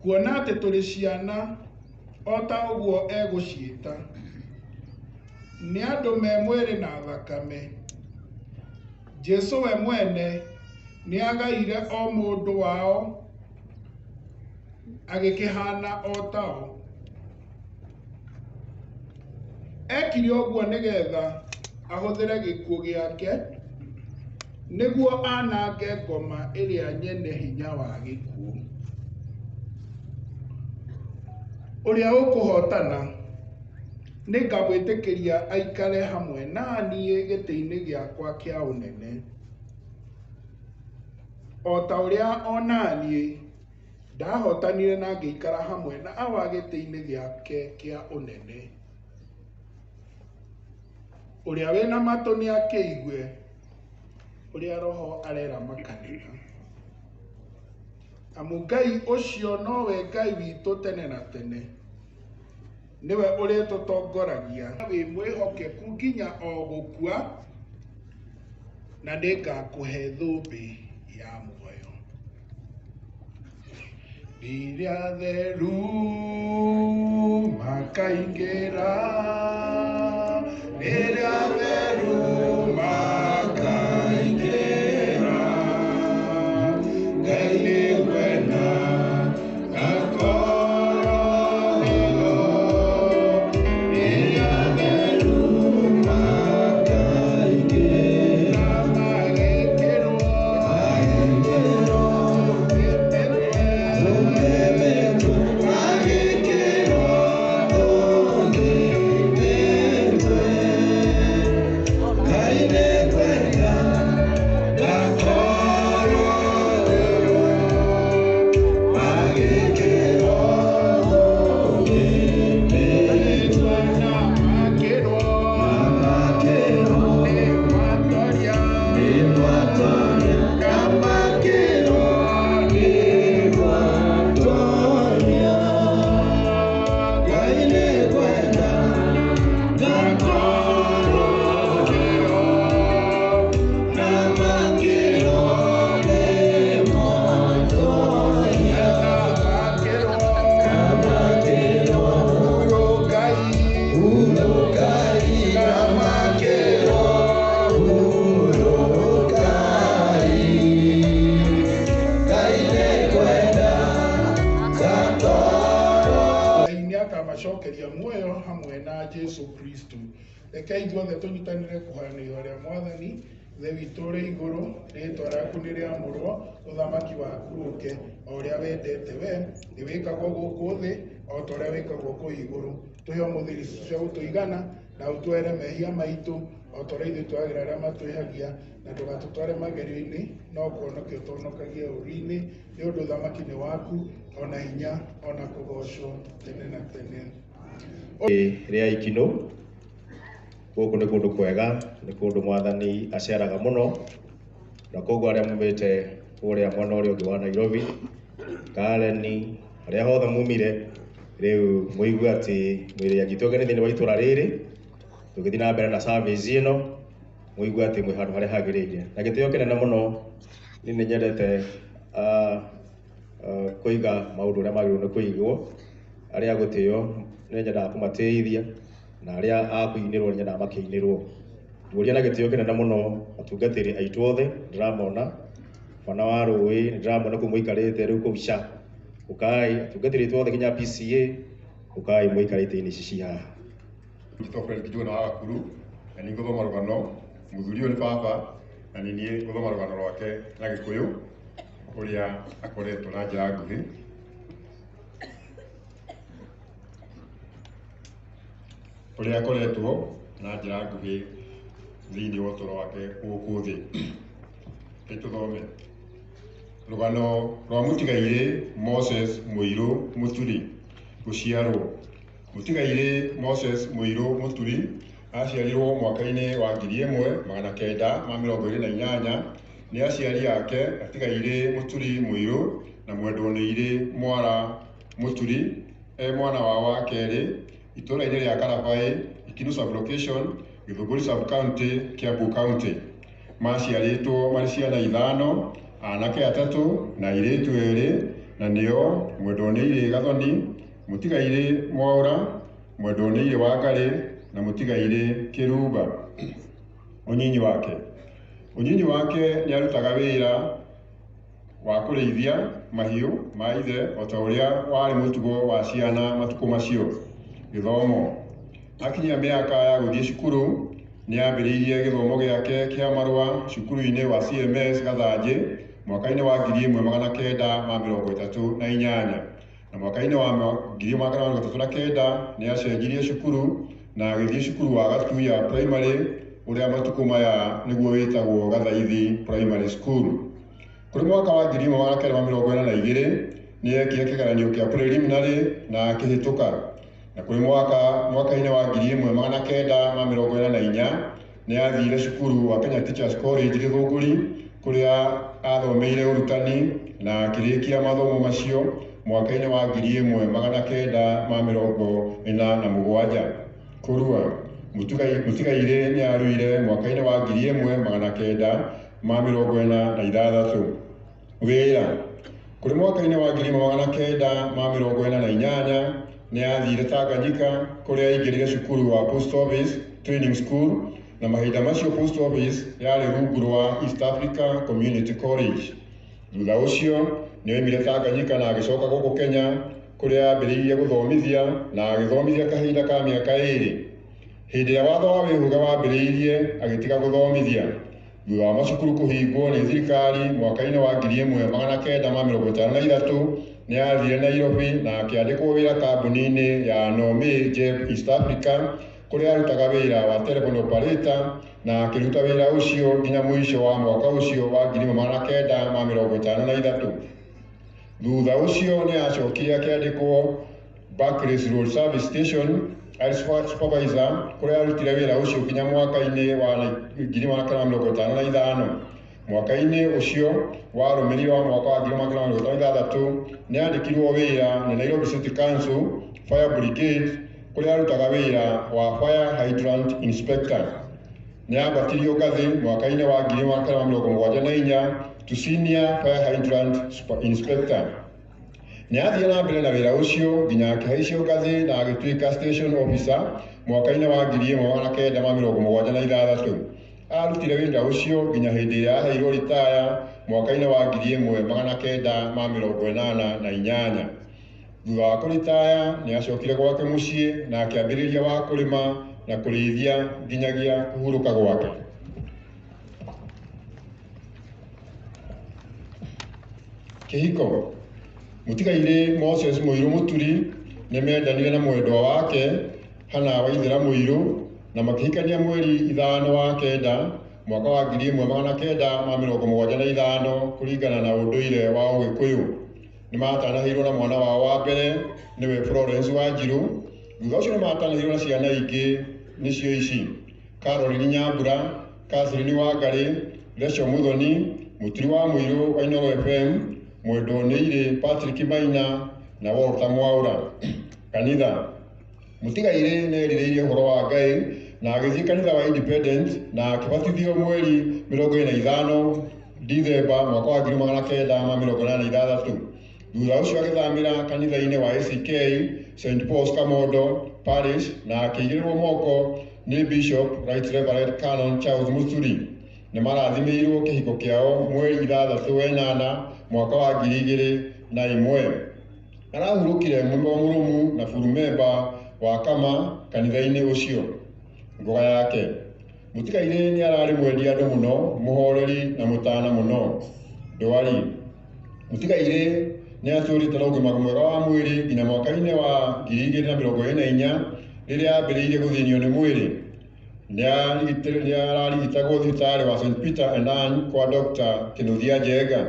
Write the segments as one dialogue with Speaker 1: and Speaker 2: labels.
Speaker 1: Kuona atĩ tũrĩ ciana o ta ũguo egũciĩta. Nĩ andũ me mwĩrĩ na thakame. Jesu we mwene nĩagaire o mũndũ wao agĩkĩhaana o tao. Ekire ũguo nĩgetha ahũthĩre gĩkuũ gĩake nĩguo anange ngoma ĩrĩa nyene hinya wa gĩkuũ. Ũrĩa ũkũhootana nĩngamwĩtĩkĩria aikare hamwe na niĩ gĩtĩ-inĩ gĩakwa kĩa ũnene, o ta ũrĩa o na niĩ ndahootanire na ngĩikara hamwe na Awa gĩtĩ-inĩ gĩake kĩa ũnene. Ũrĩa wĩna matũ nĩakĩigue ũrĩa Roho arera makanitha. Amu Ngai ũcio nowe Ngai witũ tene na tene, nĩwe ũrĩtũtongoragia. Wĩ mwĩhokeku nginya o gũkua, na nĩngakũhe thũmbĩ ya muoyo. Rĩrĩa theru makaingĩra, rĩrĩa theru makaingĩra, Ngai nĩngwenda ngakorwo nĩho. Rĩrĩa theru makaingĩra, magĩkĩrwo Ngai nĩakamacokeria muoyo hamwe na Jesu Kristo. Reke ithuothe tũnyitanĩre kũhoya na ihoya rĩa Mwathani. Ithe witũ ũrĩ igũrũ, rĩĩtwa rĩaku nĩ rĩamũrwo, ũthamaki waku ũke, o ũrĩa wendete we, nĩ wĩkagwo gũkũ thĩ o ta ũrĩa wĩkagwo kũu igũrũ. Tũhe ũmũthĩ irio cia gũtũigana, na ũtwere mehia maitũ o ta ũrĩa ithuĩ twagĩra arĩa matwĩhagia, na ndũgatũtware magerio-inĩ, no kũhonokia ũtũhonokagie ũũru-inĩ, nĩ ũndũ ũthamaki nĩ waku, o na hinya, o na kũgoocwo tene na tene.
Speaker 2: Rĩa Ikinũ gũkũ nĩ kũndũ kwega, nĩ kũndũ Mwathani aceraga mũno, na koguo arĩa mumĩte kũrĩa mwena ũrĩa ũngĩ wa Nairobi, Karen, harĩa hothe mumire, rĩu mũigue atĩ mwĩrĩ anyitwo ũgeni thĩinĩ wa itũra rĩrĩ, tũgĩthiĩ na mbere na service ĩno, mũigue atĩ mwĩ handũ harĩa hagĩrĩire. Na gĩtĩo kĩnene mũno, niĩ nĩ nyendete kũiga maũndũ ũrĩa magĩrĩirwo nĩ kũigwo, arĩa gũtĩo nĩ nyendaga kũmatĩithia, na arĩa a kũinĩrwo nĩ nyendaga makĩinĩrwo. Ngũria na gĩtĩo kĩnene mũno atungatĩri aitũ othe, ndĩramona bwana wa rũĩ, ndĩramona kũu mũikarĩte rĩu kũu SHA. Ũkai atungatĩri aitũ othe nginya PCA, ũkai mũikare itĩ-inĩ ici ci haha.
Speaker 3: Njĩtagwo Fred Kijuna wa Gakuru, na nĩ ngũthoma rũgano. Mũthuri ũyũ nĩ baba, na nĩ niĩ ngũthoma rũgano rwake na Gĩkũyũ, ũrĩa akoretwo na njĩra nguhĩ. Ũrĩa akoretwo na njĩra nguhĩ thĩinĩ wa ũtũũro wake gũkũ thĩ. Reke tũthome. Rũgano rwa mũtigairĩ Moses Mũirũ Mũturi gũciarwo. Mũtigairĩ Moses Mũirũ Mũturi aciarirwo mwaka-inĩ wa 1928 nĩ aciari ake Atigairĩ Mũturi Mũirũ na Mwendwo-nĩ-irĩ Mwara Mũturi, e mwana wao wa kerĩ, itũũra-inĩ rĩa Karabaĩ, Ikinu sub-location, Githunguri sub-county, Kiambu County. Maciarĩtwo marĩ ciana ithano, anake atatũ na airĩtu erĩ, Na nĩo Mwendwa-nĩ-irĩ Gathoni, Mũtigairĩ Mwaũra, Mwendwa-nĩ-irĩ Wangarĩ na Mũtigairĩ Kĩrumba. Ũnyinyi wake. Ũnyinyi wake nĩ arutaga wĩra wa kũrĩithia mahiũ ma ithe o ta ũrĩa warĩ mũtugo wa ciana matukũ macio. Gĩthomo. Akinyia mĩaka ya gũthiĩ cukuru nĩ ambĩrĩirie gĩthomo gĩake kĩa marũa cukuru-inĩ wa CMS Gathanjĩ mwaka-inĩ wa 1938 na mwaka-inĩ wa 1939 nĩ acenjirie cukuru na agĩthiĩ cukuru wa Gatuya Primary ũrĩa matukũ maya nĩguo wĩtagwo Gathaithi Primary School. Kũrĩ mwaka wa 1942 nĩ ekire kĩgeranio kĩa preliminary na akĩhĩtũka. Na kũrĩ mwaka-inĩ wa 1944 nĩ athire cukuru wa Kenya Teachers College Gĩthũngũri kũrĩa athomeire ũrutani na akĩrĩkia mathomo macio mwaka-inĩ wa 1947. Kũrua. Mũtigairĩ nĩ aruire mwaka-inĩ wa 1946. Wĩra. Kũrĩ mwaka-inĩ wa 1948 nĩ athire Tanganyika kũrĩa aingĩrire cukuru wa Post Office Training School na mahinda macio Post Office yarĩ rungu rwa East Africa Community College. Thutha ũcio nĩ oimire Tanganyika na agĩcoka gũkũ Kenya kũrĩa ambĩrĩirie gũthomithia na agĩthomithia kahinda ka mĩaka 2. Hĩndĩ ĩrĩa watho wa wĩhũga wambĩrĩirie agĩtiga gũthomithia. Thutha wa macukuru kũhingwo nĩ thirikari mwaka-inĩ wa 1953 nĩ athire Nairobi na akĩandĩkwo wĩra kambuni-inĩ ya Nomé Jeb East Africa kũrĩa arutaga wĩra wa telephone operator na akĩruta wĩra ũcio nginya mũico wa mwaka ũcio wa 1953. Thutha ũcio nĩ acokire akĩandĩkwo Barclays Road Service Station arĩ supervisor kũrĩa arutire wĩra ũcio nginya mwaka-inĩ wa 1955. Mwaka-inĩ ũcio warũmĩrĩire wa mwaka wa 1956 nĩ andĩkirwo wĩra nĩ Nairobi City Council Fire Brigade kũrĩa arutaga wĩra wa fire hydrant inspector. Nĩ ambatirio ngathĩ mwaka-inĩ wa 1974 to senior fire hydrant inspector. Nĩ athire na mbere na wĩra ũcio nginya akĩhaicio ngathĩ na agĩtuĩka station officer mwaka-inĩ wa 1976. Arutire wĩra ũcio nginya hĩndĩ ĩrĩa aheirwo ritaya mwaka-inĩ wa 1988. Thutha wa kũritaya nĩ acokire gwake mũciĩ na akĩambĩrĩria wa kũrĩma na kũrĩithia nginyagia kũhurũka gwake. Kĩhiko. Mũtigairĩ Moses Mũirũ Mũturi nĩ mendanire na mwendwa wake Hana Waithera Mũirũ na makĩhikania mweri 5 wa 9 mwaka wa 1975 kũringana na ũndũire wa Ũgĩkũyũ. Nĩ matanahĩirwo na mwana wao wa mbere nĩwe Florence Wanjirũ. Thutha ũcio nĩ matanahĩirwo na ciana ingĩ nĩcio ici: Caroline Nyambura, Catherine Wangarĩ, Rachel Muthoni, Mũturi wa Mũirũ wa Inooro FM, Mwendwa-nĩ-irĩ Patrick Maina na Walter Mwaũra. Kanitha. Mũtigairĩ nĩ erirĩirie ũhoro wa Ngai na agĩthiĩ kanitha wa Independent na akĩbatithio mweri 25 Dithemba mwaka wa 1986. Thutha ũcio agĩthamĩra kanitha-inĩ wa ACK St Paul's Kamondo Parish na akĩigĩrĩrwo moko nĩ Bishop Right Reverend Canon Charles Muturi. Nĩ marathimĩirwo kĩhiko kĩao mweri 6 wa 8 mwaka wa 2001. Arahurũkire mũrũmu na burumemba wa Kama kanitha-inĩ ũcio. Ngoga yake. Mũtigairĩ nĩ ararĩ mwendi andũ mũno, mũhoreri na mũtana mũno. Ndwari. Mũtigairĩ nĩ atũrĩte na ũgima mwega wa mwĩrĩ nginya mwaka-inĩ wa 2024 rĩrĩa ambĩrĩirie gũthĩnio nĩ mwĩrĩ. Nĩ ararigitagwo thibitarĩ wa St Peter and Ann kwa Dr. Kĩnuthia Njenga.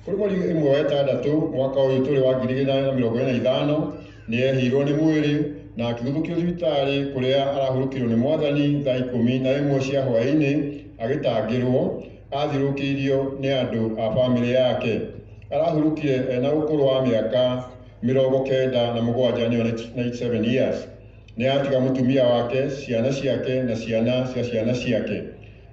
Speaker 3: Kũrĩ mweri 1 wa 6 mwaka ũyũ tũrĩ wa 2025 nĩ ehĩirwo nĩ mwĩrĩ na akĩguthũkio thibitarĩ kũrĩa arahurũkirwo nĩ mwathani thaa 11 cia hwaĩ-inĩ agĩtangĩrwo athiũrũrũkĩirio nĩ andũ a bamĩrĩ yake. Arahurũkire ena ũkũrũ wa mĩaka 97 nĩyo 97 years. Nĩ atiga mũtumia wake, ciana ciake na ciana cia ciana ciake.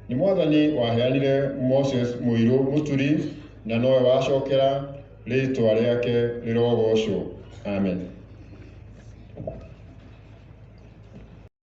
Speaker 3: Nĩ mwathani waheanire Moses Mũirũ Mũturi na nowe wacokera Rĩĩtwa rĩake rĩrogoocwo. Amen.